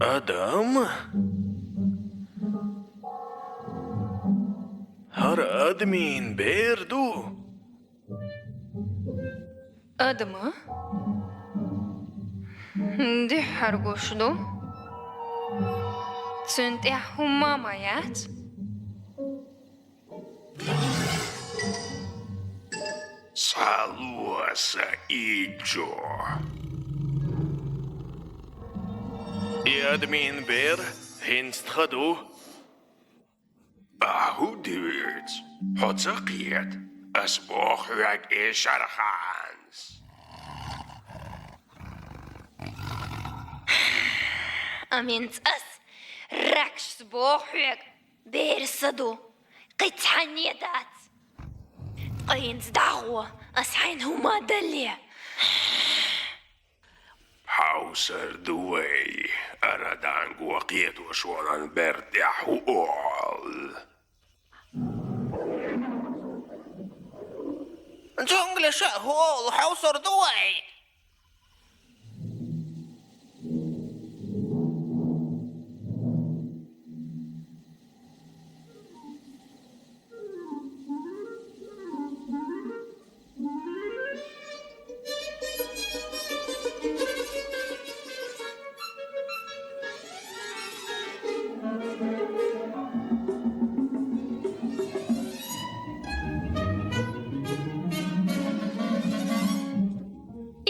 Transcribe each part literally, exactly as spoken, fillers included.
Адам? ХӀара адамийн бер ду? Адама? Дехьар гуш ду? Цуьнан тӀехь хӀумма а ма яц? Цхьа ло сан иччо. И адамийн бер хӀинца тхан ду? Аху дивирц, хьо ца кхета, ас боху хьоьга и шарханс. Аминц ас, ракшас боху хьоьга, бер сан ду, кхин цхьанне а дац. Ткъа хӀинца дӀагӀо, ас хьайна хӀумма а далле. Хьовсар ду вай, Араданго кхеташонан бер тӀехь хӀу олу? Джунглиша а хӀу олу, хьовсар ду вай?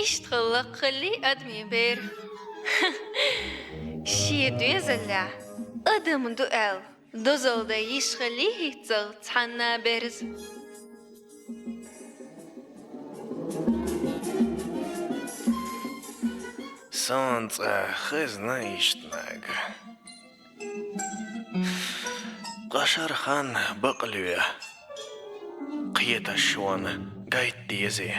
Иштта хилла кхалли адамийн бер. Шен доьзаллехь адам ду аьлла, дозалла дан йиш хилли хӀинццалц цхьанна а берза. Сан цкъа хезна иштта наг. Ткъа шархан бакъ лоь, кхеташонан гайта дезий.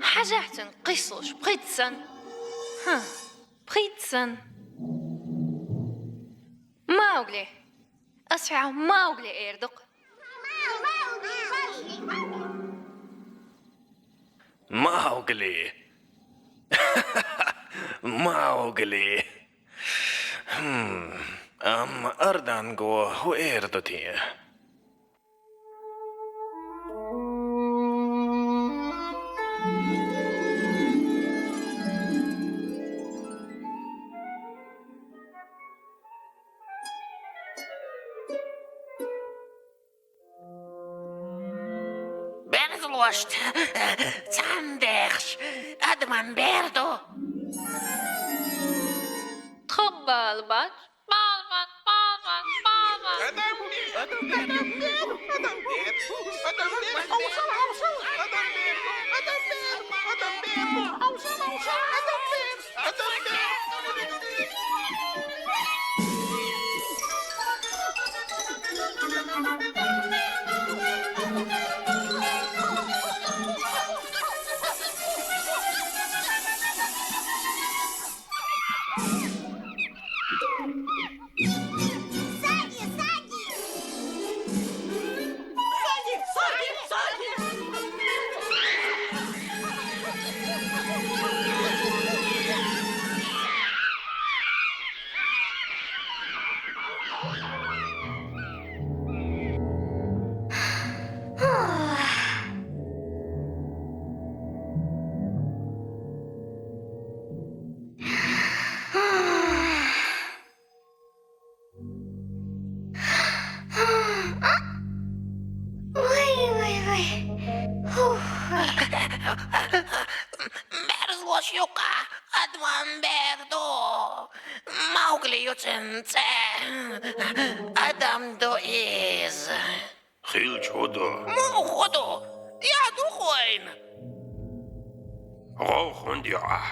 Хьажахь цуьнан кхийсалуш пхийтта санна. ХӀа, пхийтта санна. Маугли! Ас хьоьга Маугли эр ду-кх. Маугли! Маугли! Хм, амма Араданго хӀу эр ду те? Берзалошта цхьаьна дехаш адаман бер ду. Тхан бала бац. Бала бац, бала бац, бала бац. Вай, вай, вай. Фух, вай. Берзалош ю-кх, адаман бер ду. Маугли ю цуьнан цӀе. Адам ду иза. Хилча хӀун ду? Муха хӀун ду? Яа ду хӀуна? ГӀовгӀа хӀунда йо ахь?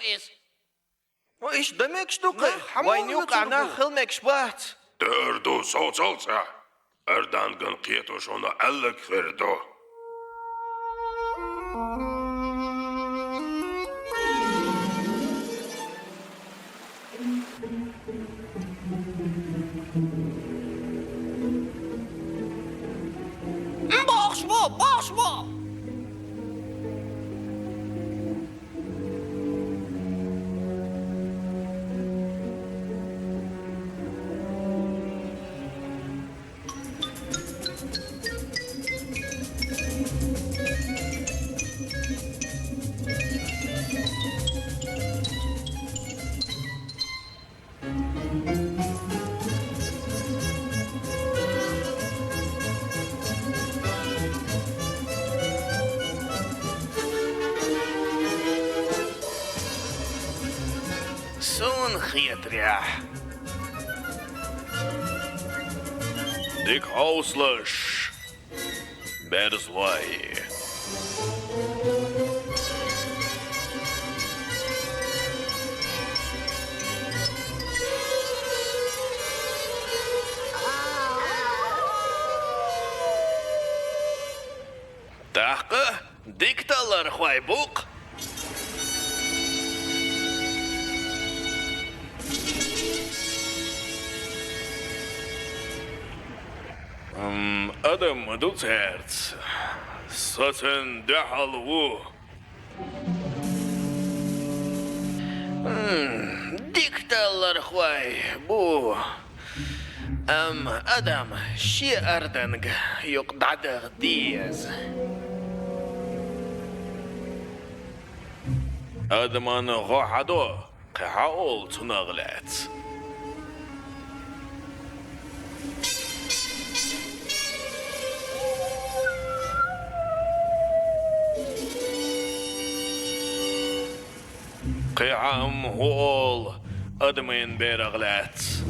из. Ва, иш де мегаш ду-кх? Вайна юкъе нах хила мегаш бац. Тера ду, совцал цкъа. Эрданган кхеташоно аьлларг хир ду. Бохаш ва, бохаш ва! Сона хетарехь. Дика хьовсалаш, берзалой. ТӀаккха дика таллархой бу-кх. М, адам ма ду цаьрца. Со цуьнан дуьхьал ву. М, дика таллархой бу. Амма адам шен арданга юкъ дӀадаха деза. Адаман гӀо хьадо, кхин хьаолу цунах лаьцна. Кхин хьан хӀун олу адамийн берах лаьцна?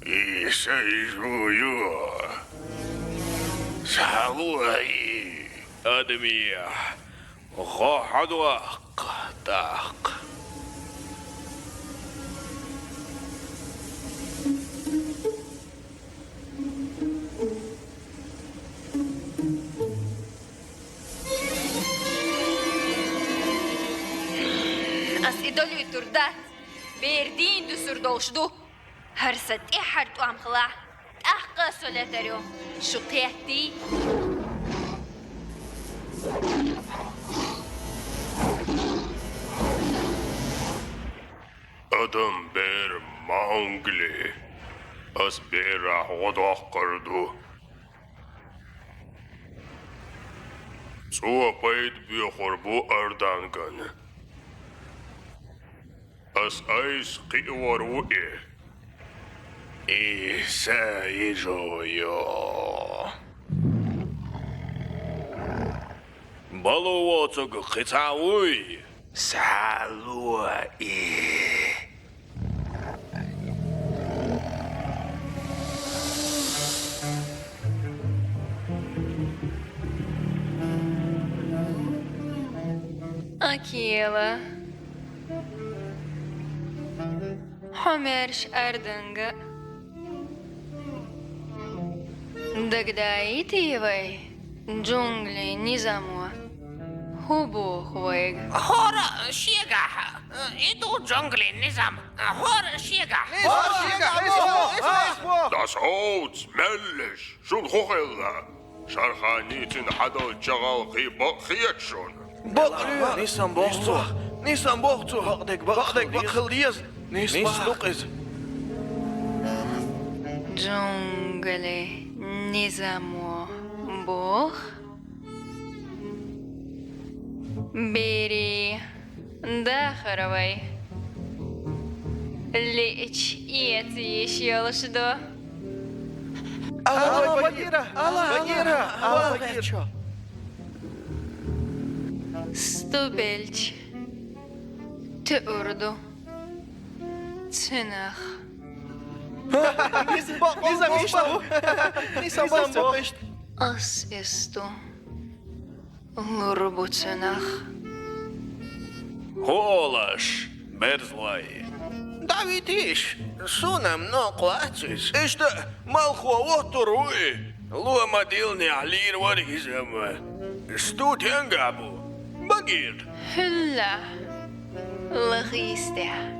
И сан жо ю. Схьало и. Адамех гӀо хьадоккху тӀаккха. Ас и долуьйтур дац. Бер дийна дуьсур долуш ду. ХӀара сан тӀаьххьара тӀом хилахь, тӀаккха а со летар ю. Шу кхеттий? Адам бер Маугли. Ас берахь гӀо доккхур ду. Цо пайда боьхур бу Арданган. Ас айса кхиавор ву и. И сан йижо ю. Бало воцург кхин цхьаъ вуй? Схьало и. Акела. Хьо маьрша Арданга. Дагадаийтий вай джунглийн низамо? ХӀун боху вайга? ХӀора шегахь, и ду джунглийн низам. ХӀора шегахь. ХӀора шегахь. Дас овц, меллиш, шуна хӀун хилла? Шарханний цуьнан хьадалча чагӀалкхий бакъ хета шуна? Бакъ, нисам боху цо. Нисам боху цо, хьакъ дерг бакъ хила деза. Нисам боху. Джунгли низамо боху. Берий, дахар вай. Лиъча эца йиш йолуш ду. Ала, Багира! Ала, Багира! Ала, Багира! Сту белча туьур ду цуьнах. Низам иштта ву. Низам боху иштта. Ас эсту. Лур бу цуьнах. ХӀун олу аш, берзалой? ДӀавитийша, суна-м новкъа вац иза. Иштта, малхо воттур ву и. Ло ма-диллинехь лийр вара иза-м. Сту тенгахь бу? Багира. ХӀуьллахь, лахийстехь.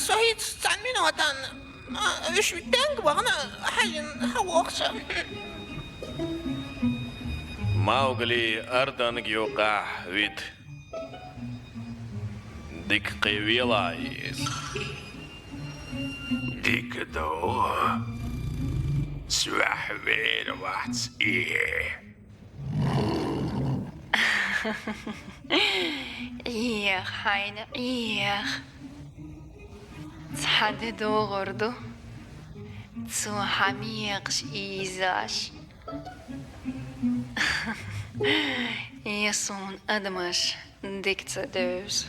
Со хӀинца цхьана минотана, а, уьш тенга вахана хьаьжина, хьан воху со? Маугли Арданга юккъехь вита. Дика кхин велахь иза. Дика ду. Соьх вер вац и. Ӏеха, хьайна Ӏеха. Цхьа де догӀур ду. Цо хьан мекхаш ийзаш. Я суна адамаш дика ца девза.